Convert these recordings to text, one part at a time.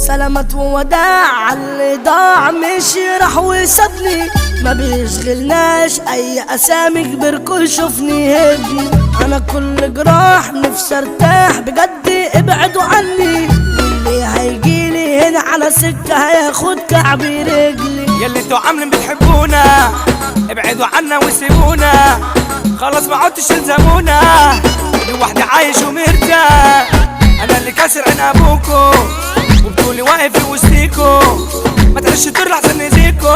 سلامات ووداع اللي ضاع مشي راح وسابني، ما بيشغلناش اي اسامي كبركوا يشوفني هبني. انا كل جراح نفسي ارتاح بجد ابعدوا عني، واللي هيجيلي هنا على سكة هياخد كعبي رجلي. ياللي انتوا عاملين بتحبونا ابعدوا عنا وسيبونا، خلاص ما عدتش تلزمونا، لوحدي عايش ومرتاح. انا اللي كاسر عين ابوكو وبطولي واقف في وسطيكو، ما تعيش تطير لحسن نزيكو،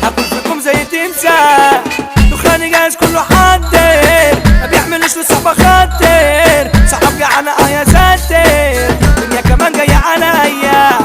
هاكل فيكم زي تمساح. دخاني جاهز كله حاضر، ما بيعملوش للصحبة خاطر، صحاب جعانة اه يا ساتر، الدنيا كمان جاية عليا.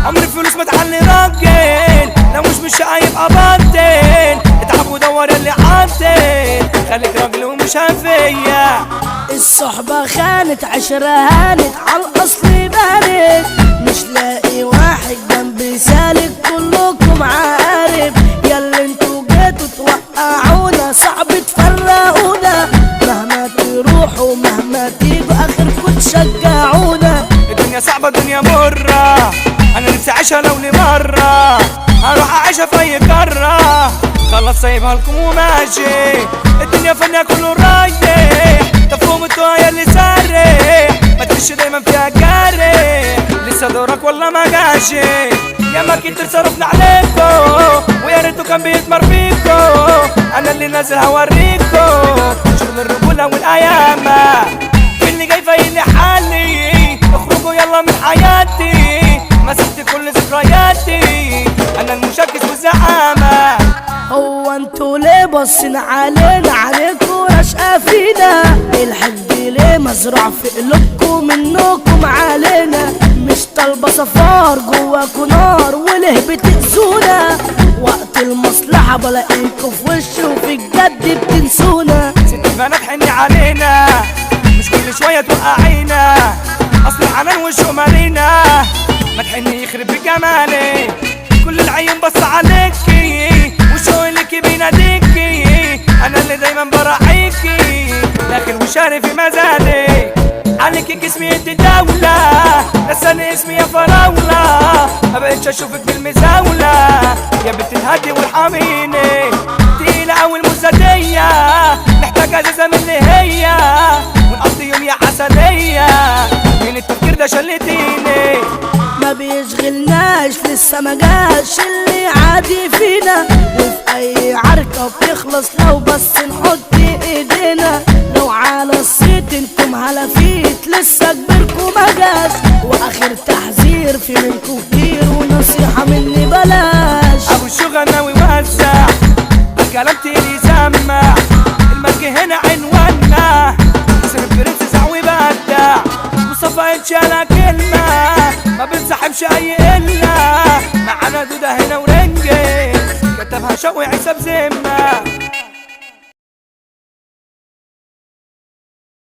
عمر الفلوس ما تعلي راجل، لو مش هيبقى باطل، اتعب ودور اللي عاطل، خليك راجل ومش هفية. الصحبة خانت عشرة هانت عالأصل بانت، مش لاقي واحد جنبي سالك كلكم عارف. ياللي انتوا جيتوا توقعونا صعب تفرقونا، مهما تروحوا مهما تيجوا اخركم تشجعونا. الدنيا صعبة الدنيا مرة، انا نفسي اعيشها لو لمرة، هروح اعيشها في اي قارة، خلاص سايبها لكم وماشي. الدنيا فنها كله رايح، تفهم انتوا يا اللي سارح، ما تخش دايما فيها جارح، لسه دورك والله ما جاش. يا ما كتير صرفنا عليكو ويا ريتو كان بيتمر فيكو، انا اللي نازل هوريكو شغل الرجولة والايامة. في اللي جاي في اللي حالي، اخرجوا يلا من حياتي، مسحت كل ذكرياتي، انا المشاكس والزعامة. هو انتوا ليه باصين علينا عليكوا رشقة فينا؟ الحقد ليه مزروع في قلوبكوا منكم علينا؟ مش طالبة صفار جواكوا نار وليه بتأذونا؟ وقت المصلحة بلاقيكوا في وشي وفي الجد بتنسونا. ست البنات حني علينا، مش كل شوية توقعينا، اصل الحنان وشه مالينا، ما تحني يخرب بجمالي، كل العيون بص عليكي وشوقي ليكي بيناديكي، انا اللي دايما براعيكي، داخل وشاري في مزالي، عليكي جسمي انت دولة، نساني اسمي يا فراولة، ما بقتش اشوفك بالمزاولة، يا بنت الهادي والحميني، تقيلة اوي المزادية، محتاجة ازازة من اللي هي، ونقضي يوم يا عسلية، من التفكير ده شلتيني. ما بيشغلناش لسه ما جاش اللي عادي فينا، وفي اي عركة بيخلص لو بس نحط ايدينا. لو على الصيت انتم هلافيت لسه كبيركم ما جاش، واخر تحذير في منكم كتير ونصيحة مني بلاش. ابو الشغل ناوي وزع الكلام تقيل يسمع، الملك هنا عنواننا، حسن البرنس زعوي بدع، مصطفى اتشالها كلمة ما بنسحبش اي قلة، معانا دودة هنا ورنجل، كتبها شوقي عيسى بذمة.